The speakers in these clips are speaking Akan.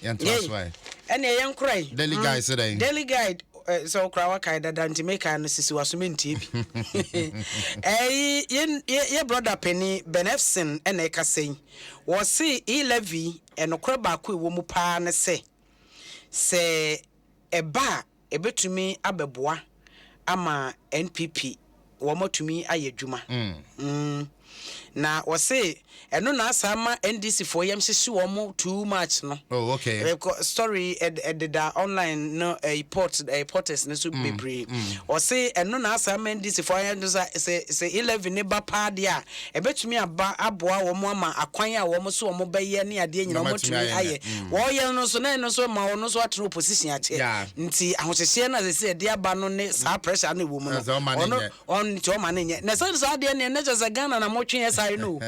Yɛntoa so ɛ. Ɛnneɛ yɛnkora yi. Daily Guide sɛ dɛn? Daily Guide sɛ wokora wakae dada nti mekae no sisi waso mentie bi. Ɛyi yɛ yɛ brother panin Ben Ephson ɛna ɛkasa yi. Wɔse e-levy ɛnokorɛ baako ɛwɔ mu paa ne sɛ sɛ ɛba a ɛbɛtumi abɛboa ama NPP wɔn atumi ayɛ adwuma. Mm. Na wɔse ɛno na asa ama NDC foɔ yam hyehye wɔn too much no. Oh, okay. Story ɛdeda online no port porters no so bebree. Wɔse ɛno na asa ama NDC foɔ ayɛ no sɛ 11 ne ba paa deɛ a ɛbɛtumi aba aboa wɔn ama akwan a wɔn so wɔn bɛyɛ ne adeɛ nyinaa wɔn atumi ayɛ. Wɔyɛ no nso na ɛno nso ma wɔn nso atena opposition akyɛ. Nti ahohyehyeɛ no a sɛ ɛde aba no ne saa pressure no ɛwɔ mu no. Ɔno ɔn nti ɔma ne nyɛ. Na sɛ saa deɛ neɛ ne kyerɛ sɛ Ghana na motwe yɛ saa yi no.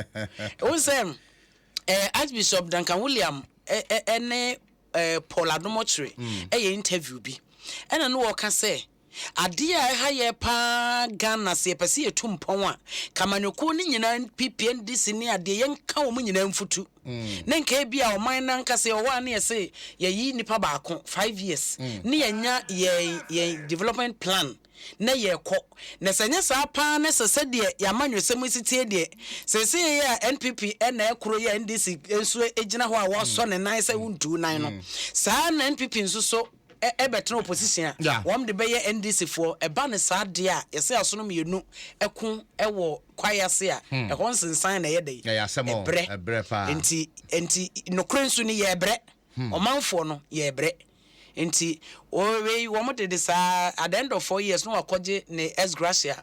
Wo sɛ Archbishop Duncan William ɛne Paul Adomokyere ɛyɛ interview bi. Ɛna no wɔka sɛ adeɛ a ɛha yɛ paa Ghana sɛ yɛpɛ sɛ yɛtu mpɔn a kamanyɔkuo no nyinaa NPP NDC ne adeɛ yɛnka wɔn nyinaa mfutu. Ne nka ebi a ɔman no ankasa yɛwɔ hɔ a ne yɛsɛ yɛyi nipa baako 5 years ne yɛnya yɛn development plan na yɛkɔ. Na sɛ nyɛ saa paa ne sɛ sɛdeɛ yɛama nwesɛm si tie deɛ sɛsɛ yɛ a NPP ɛna ɛkoro yɛ NDC nso gyina hɔ a wɔsɔ ne nan sɛ wontu nan no saa na NPP nso so ɛbɛtena opposition a wɔn de bɛyɛ NDC foɔ. Ɛba ne saa deɛ a yɛsɛ asono mmienu ɛko ɛwɔ kwae ase a ɛhɔ nsensan na ɛyɛ dɛ ɛbrɛ. Nti nokorɛ nso ni yɛ ɛbrɛ ɔmanfoɔ no yɛ ɛbrɛ. Nti wei wɔn de saa at the end of 4 years no wakɔgye ne ex gratia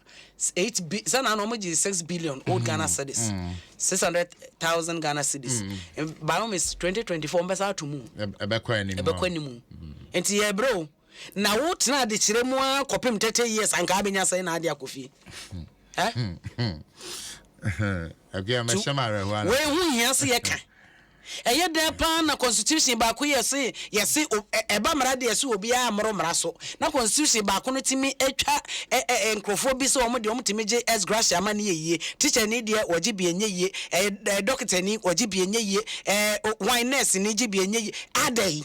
8 bi sɛ na wɔn gye 6 billion old Ghana cedis, 600,000 Ghana cedis. By all means 2024 wɔn bɛsa ato mu. Ɛbɛkɔ anim. Ɛbɛkɔ anim. Nti yɛ brɛ o na wo tena ade kyerɛ mu a kɔpem 30 years anka abɛnya sɛn na ade akɔ fie. Wei ho hia sɛ yɛka ɛyɛ dɛn paa na constitution baako yɛse yɛse ɛba mmara deɛ sɛ obiara mmoro mmara so na constitution baako no tumi atwa nkurɔfoɔ bi sɛ wɔn deɛ wɔn tumi gye ex gratia ama ne yɛ yie, teacher ni deɛ wɔgye bi enye yie, ɛɛ doctor ni wɔgye bi enye yie, ɛɛ wine nurse ni gye bi enye yie ada yi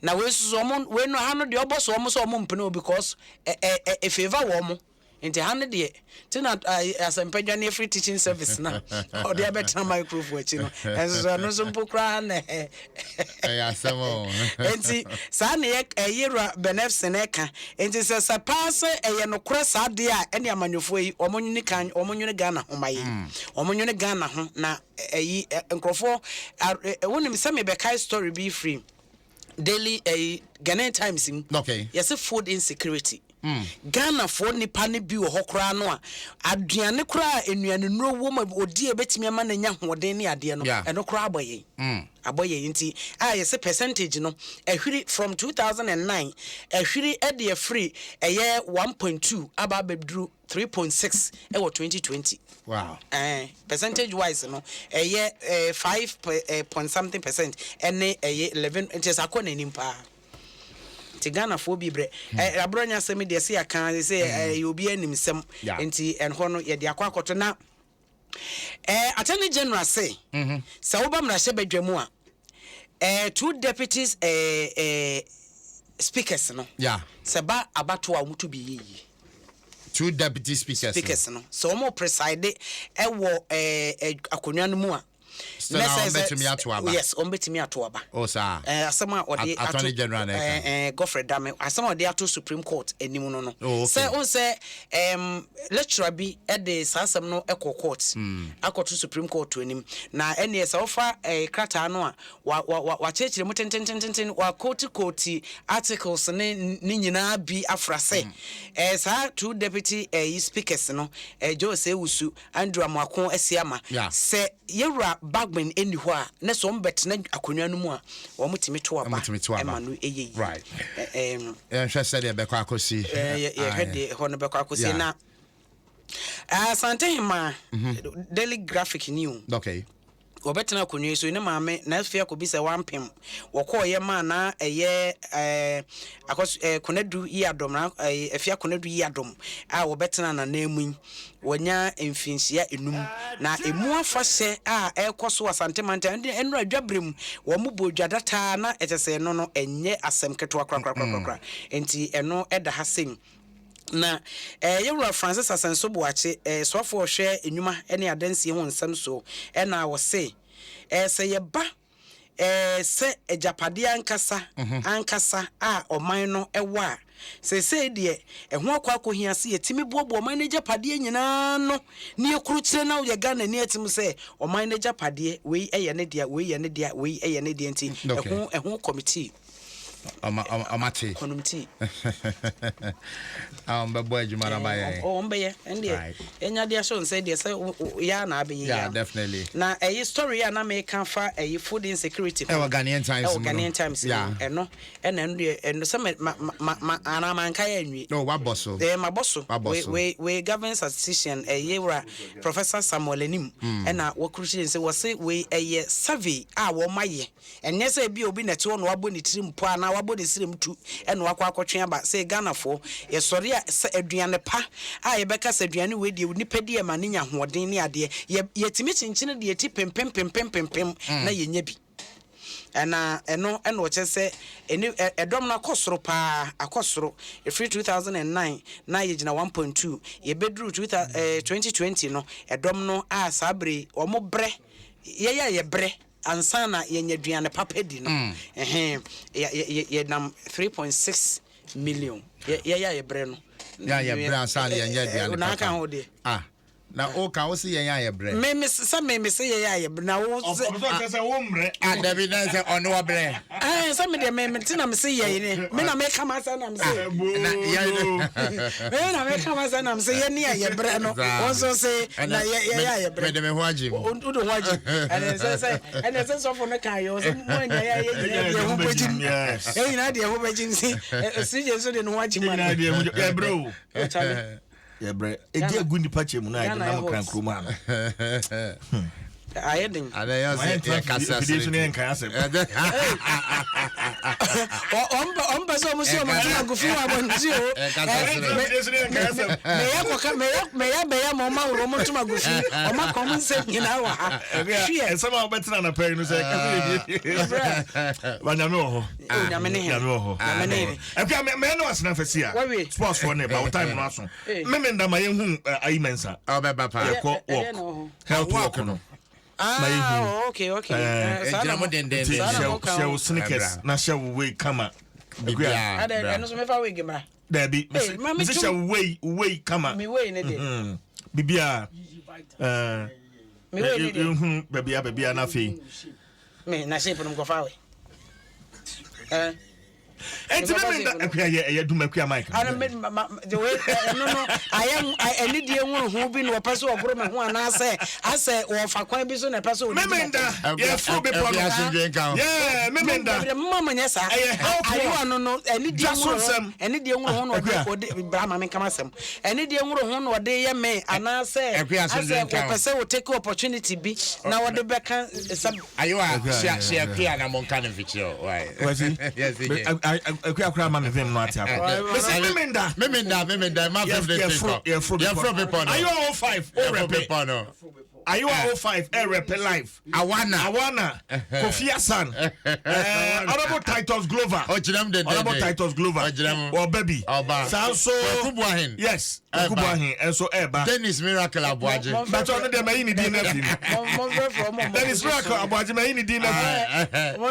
na wei nso wɔn wei no ha no deɛ ɔbɔ so wɔn sɛ wɔn mpene o because ɛ ɛ ɛ favour wɔn. Nti ha no deɛ nti na asɛmpadwane free teaching service na ɔde abɛtena microphone akyi no ɛnso so ɛno nso mpo koraa na ɛyɛ asɛm o. Nti saa ne yɛ ɛyɛwura Benefson ɛka. Nti sɛ paa sɛ ɛyɛ nokorɛ saa deɛ a ɛne amanyɔfoɔ yi wɔn nwene kan wɔn nwene Ghana ho ma yɛ wɔn nwene Ghana ho na ɛyi nkurɔfoɔ wonim sɛ mebɛkae story bi firi Daily ɛyi Ghanaian Times mu. Yɛsɛ food insecurity. Ghanafoɔ nipa ne bi wɔ hɔ koraa no a aduane koraa nnuane nnuro wɔ mu odi a ebetumi ama no anya ahoɔden ne adeɛ no ɛno koraa abɔ yɛn abɔ yɛn. Nti a yɛsɛ percentage no ɛhwiri from 2009 ɛhwiri ɛde ɛfiri ɛyɛ 1.2 aba abɛduru 3.6 ɛwɔ 2020. Percentage wise no ɛyɛ 5 point something percent ɛne ɛyɛ 11 nti ɛsɛ akɔ n'anim paa. Nti Ghanafoɔ bi brɛ aborɔ nya asɛm deɛ sɛ yɛka sɛ ɛyɛ obi anim sɛm. Nti ɛhɔ no yɛde akɔ akɔto na Attorney General sɛ sɛ woba mmarahyɛ badwa mu a two deputies speakers no sɛ ba abato a wɔn to bi yie yie. Two deputy speakers. Speakers no sɛ wɔn preside ɛwɔ akonnwa no mu a. Still na wɔn bɛtumi ato aba. Yes, wɔn bɛtumi ato aba. Oh saa. Asɛm a ɔde ato Attorney General na ɛka. Godfrey Dame asɛm a ɔde ato Supreme Court anim no. Oh, okay. Sɛ o sɛ lecturer bi ɛde saa asɛm no ɛkɔ court. Akɔto Supreme Court anim na ɛneɛ sɛ ɔfa krataa no a wa wa wa wakyerɛkyerɛ mu tentententen wa quote articles ne ne nyinaa bi afra sɛ saa two deputy speakers no, Joe Sewusu, Andrew Amoako Asiama, sɛ yɛwura Bagbin ɛni hɔ a na sɛ wɔn bɛtena akonnwa no mu a wɔn tumi to aba ɛma no ɛyɛ yi. Right. Yɛnhwɛ sɛdeɛ ɛbɛkɔ akɔsi. Yɛhwɛ deɛ ɛhɔ no bɛkɔ akɔsi na Asantehema Daily Graphic ni o. Wɔbɛtena akonnwa yi so yi, ne maame na afei akɔbisa wampem. Wɔkɔɔeɛ maa na ɛyɛ ɛɛ akɔs ɛɛ Konadu Yiadom na ɛɛ Afia Konadu Yiadom a wɔbɛtena n'ananmu yi. Wɔanya mfinhyia enum. Na emu afahyɛ a ɛrekɔ so wɔ Asante mantam ɛnde ɛnora adwaberɛ mu wɔn bɔ dwa dataa na ɛkyɛ sɛ ɛno no ɛnyɛ asɛm ketewa korakorakorakora. Nti ɛno ɛda ha sei. Na yɛn Wura Francis Asɛnso Boakye, soafoɔ a ɔhwɛ nnwuma ne adansie ho nsɛm soɔ, na ɔse, sɛ yɛba sɛ agyapadeɛ ankasa ankasa a ɔman no wɔ a, seesei deɛ ɛho akɔ akɔhia sɛ yɛtumi boaboa ɔman no agyapadeɛ nyinaa ano na yɛkurukyire na woyɛ Ghanani atim sɛ ɔman no agyapadeɛ wei yɛ ne dea, wei yɛ ne dea, wei yɛ ne dea nti ɛho ɛho kɔmitii. Ɔma ɔma te. Kɔnom tii. A wɔn bɛbɔ adwuma na ba yɛ. Wɔn bɛyɛ ɛndeɛ yɛnya de ahyɛ nsa deɛ sɛ yɛ na abɛyɛ Yeah, definitely. Na ɛyi story a na meka fa ɛyi food insecurity ho. Ɛwɔ Ghanaian Times mu no. Ɛwɔ Ghanaian Times mu ɛno ɛna ɛno deɛ ɛno sɛ mɛ ma ma ma anaa manka yɛ anwie. No wabɔ so. Ɛɛ mabɔ so. Wabɔ so. Wei wei government statistician ɛyɛ wura Professor Samuel Anim ɛna wɔkurukyire sɛ wɔse wei ɛyɛ survey a wɔn ayɛ. Ɛnyɛ sɛ ebia obi na ɛte hɔ na wabɔ ne tirim pɔ anaa wabɔ ne srem tu na wakɔ akɔtwe aba. Sɛ Ghanafoɔ, yɛsɔre a, sɛ aduane pa a yɛbɛka sɛ aduane wei deɛ onipa di a ɛma no nya ahoɔden ne adeɛ, yɛ, yɛtumi kyenkyene deɛ ɛti pempem pempem pempem na yɛnya bi. Ɛna ɛno na ɔkyerɛ sɛ ɛni, ɛ, ɛdɔm no akɔ soro paa, akɔ soro. Ɛfiri 2009 na yɛgyina 1.2, yɛbɛduru two thou, eh, 2020 no, ɛdɔm no a saa berɛ yi, wɔn brɛ, yɛyɛ a yɛbrɛ. Ansa na yɛanya aduane papa di no, ɛhɛn, yɛ, yɛ, yɛnam 3.6 million. Yɛ, yɛyɛ a yɛbrɛ no. Yɛ a yɛbrɛ ansa na yɛanya aduane Na papa. aka ho deɛ. Ah, na woka wo se yɛn a yɛbrɛ. Me, me, sɛ me, me se yɛyɛ a yɛbrɛ. Na wo se. Ɔpɛ sɛ ɔkyerɛ sɛ wo mmerɛ. Ah, dabi, na sɛ ɔno ɔbrɛ. Ɛɛ, sɛ me deɛ me, me te na me se yɛn ne. Me na meka m'asɛm na me se. Na yɛn. Me na meka m'asɛm na me se yɛn ne a yɛbrɛ no. Saa. Wo nso se na yɛ, yɛyɛ a yɛbrɛ. Mede me ho agye mu. Wode ho agye mu. Ɛnɛ sɛ sɛ ɛnɛ sɛ sɔfo no kan yɛ ɔsɛ mo anya yɛ yɛ nyinaa deɛ ho bɛgye mu. Yɛ nyinaa deɛ ho bɛgye mu si CJ nso de ne ho agye mu. Nyinaa deɛ ho yɛbrɛ o. Kyale. Yɛbrɛ. Ɛdi agu nipa kyɛ mu na yɛde nam kran kurom ano. Ayɛ den. Adɛ yɛ sɛ yɛ kasa sere. Fidie so ne yɛ nkan asɛm. Ɔmpɛ sɛ ɔmo si ɔmo ntoma gu fi wɔ abɔnten o. Meyɛ kɔka meyɛ meyɛ bɛyɛ ma ɔmo ahoro ɔmo ntoma gu fi ɔmo aka ɔmo nsɛm nyinaa wɔ ha. Hwiɛ. Nsɛm a wobɛtena anapa yi no sɛ ɛkasa yɛ bi. Ba nyame wɔ hɔ. Nyame ne hene. Nyame wɔ hɔ. Nyame ne hene. Akua mɛ ne wasena fɛ si a. Sports fɔ ne ba wo time no aso. Meme nda ma yɛn hu ayi mɛnsa. Ɔbɛba paa. Yɛkɔ walk. Health walk no. Ah, oh, okay, okay. Gyina mu dendenden. Hyɛ wo sneakers na hyɛ wo wig kama. Bibia. Ɛno so mefa wig mmra. Dabi, mese hyɛ wo wei, wei kama. Me wei ne de. Bibia. Me wei ne de. Yɛhunu babia babia na afei. Me na shape no mkɔfa we. Eh. Enti me me nda akua yɛ ɛyɛ dum akua mic. Ano me ma the way ɛno no ayɛ ɛne die nworo ho bi na ɔpɛ so ɔgoro me ho anaasɛ asɛ wɔfa kwan bi so na ɛpɛ so ɔdi. Me me nda yɛ foro bepɔ no. Yɛ me me nda. Mma mo nyɛ saa. Ɛyɛ help. Ayewa no no ɛne die nworo ho ɛne die nworo ho na ɔde ɔde bra ma me nkama asɛm ɛne die nworo ho na ɔde yɛ me anaasɛ asɛ wɔpɛ sɛ wɔ take opportunity bi na wɔde bɛka sɛ. Ayewa hyia hyia Akua na monka no mfikyire o why. Kwasi Yes CJ. Akua koraa ma me vim no ate akɔ. Mese memenda. Memenda memenda ma vim de te kɔ. Yɛforo Yɛforo bepɔ no. Ayewa 05 o Yɛforo rɛpe. bepɔ no. Ayewa 05 ɛ rɛpe life. Awana. Awana. Kofi Hassan. Eh, Honorable Titus Glover. Ɔgyina mu dendenden. Honorable Titus Glover. Ɔgyina mu. Ɔba bi. Ɔba. Saa nso. Kwaku Boahen. Yes. Kwaku Boahen nso ɛɛba. Dennis Miracle Aboagye. Bàtà ɔno deɛ mɛyi ne din n'afiri mu. Dennis Miracle Aboagye mɛyi ne din n'afiri mu.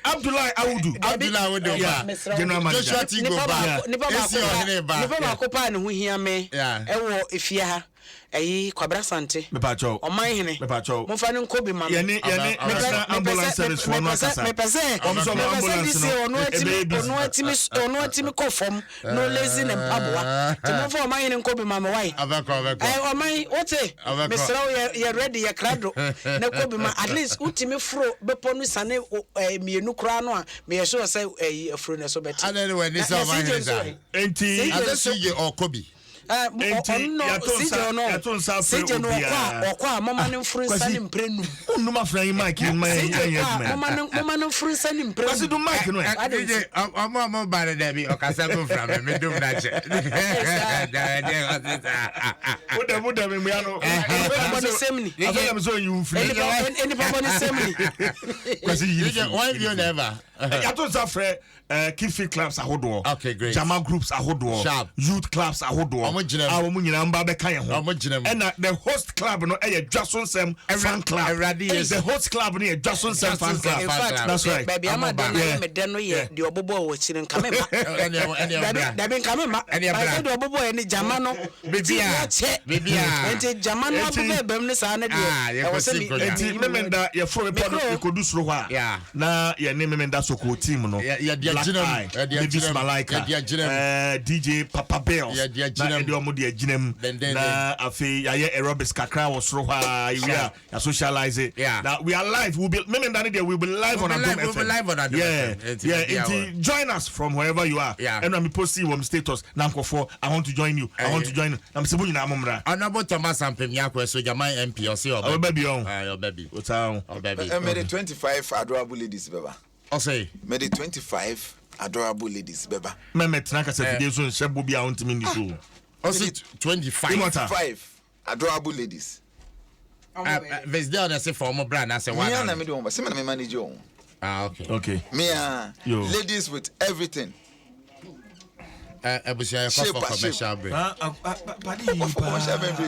Abdullahi Awudu. Abdullahi Awudu ba. General manager. Joshua Tigo ba. Esi Ɔhene ba. Nipa baako paa ne ho hia me ɛwɔ efie ha. Ɛyi Kwabra Asante. Mepakyɛw. Ɔman hene. Mepakyɛw. Momfa no nkɔ bi ma me. Yɛne yɛne National Ambulance Service foɔ no akasa. Mepɛ sɛ Wɔn nso wɔn mepɛ sɛ ambulance this no year ɔno atumi ɛbɛyɛ busy. ɔno atumi ɔno atumi kɔ fam na ɔlezi ne mpaboa. Nti momfa ɔman hene nkɔ bi ma me wae. Ɔbɛkɔ ɔbɛkɔ. Ɛɛ ɔman wote Ɔbɛkɔ. mesrɛ wo yɛ yɛ ready yɛ krado na kɔ bi ma at least wotumi foro bepɔ no sane ɛɛ mmienu koraa no a meyɛ sure sɛ ɛyi afuro no so bɛte. Adɛn ne w'ani Na sɛ na ɔman CJ hene nso saa? ɛ? Nti CJ Asɛ nso CJ ɔkɔ bi. Enti yɛto nsa yɛto nsa afrɛ CJ no ɔkɔ a obiara. ɔkɔ a mɔma no mforo nsa Kwasi, ne mprɛ num. Wonnum afra yi mic yi mma yɛn CJ yɛnyɛ kɔ a adwuma yi. mɔma no mɔma no mforo nsa ne mprɛ Kwasi num. dum mic no ɛ. Ade nti. DJ, ɔmo a ɔmo ba no dɛbi ɔkasa gu nfra mi mi dum n'akyɛ. Wo dɛm wo dɛm mmea no. Nipa bɔ ne sɛm ni. Afei na mi sɛ oyi wo mfiri. Nipa bɔ ne sɛm ni. Kwasi yi DJ, wɔn bi o na ɛba. Yɛato nsa frɛ keep fit clubs ahodoɔ. Okay, great. Jama groups ahodoɔ. Sharp. Youth clubs ahodoɔ. Ɔmo gyina mu. A wɔn nyinaa mba bɛka yɛn ho. Ɔmo gyina mu. Ɛna the host club no ɛyɛ Dwaso Nsɛm fan club. Awurade Yesu. The host club no yɛ Dwaso Nsɛm fan Dwaso Nsɛm club. In fan fact, club. That's right. baabi ama Ɔmo ba. dɛ no Yeah. yɛ me dɛ no yɛ Yeah. deɛ ɔbobɔ wɔ akyiri nka me ma. Ɛnɛ ɛnɛ Dabi bra. dabi nka me ma. Ɛnɛ bra. Baasa deɛ ɔbobɔ yɛ ne gyama no. Bibia. Ti kyɛ. Bibia. Nti gyama no Enti- abobɔ ɛbɛm ne saa ne Ah, deɛ. yɛkɔ Ɛwɔ sɛ si mi. nkonnwa. Nti Memenda yɛforo bepɔ no Mekuro. yɛkɔdu soro hɔ a Yeah. na yɛne Memenda Soko team no Yɛde Black agyina mu. Eye, Yɛde Mavis agyina mu. Malaika, Yɛde agyina mu. DJ Papa Bells Yɛde na agyina mu. yɛde ɔmo de agyina mu Dendenden. na afei yɛayɛ aerobics kakra wɔ soro hɔ a yɛwie a yɛasocialize it. Yeah. Na we are live. We'll be Memenda ne deɛ we'll be live We'll on be Adom live- we'll be FM. live on Adom Yeah. FM. Nti Yeah, biribiara nti join us from wherever you are. Yeah. Ɛna me post wɔ me status na nkɔfoɔ I want to join you. I want to join you. Na me sɛ mo nyinaa mo mmra. Honorable Thomas Ampem Nyako Sojaman MP ɔse ɔbɛ. Ɔbɛba bi ɔn. Ayi ɔbɛ bi. Ɔtaa ho. Ɔbɛ bi. Mede 25 adorable ladies bɛba. Ɔse. Mede 25 adorable ladies bɛba. Mɛmɛ tena kasafidie so nhyɛ bo bi a wontumi nni so. Ɔse 25. Immortal. 5 adorable ladies. Visdale na ɛsɛ fɔ ɔmo bra na sɛ Me a na wa. mede wɔn ba. Sɛ me na me manage wɔn. Ah okay. Okay. Me a Yo. ladies with everything. Abusua yɛ kɔ Shape for a shape. commercial break. Ah, ah, ah, Kɔ for commercial break.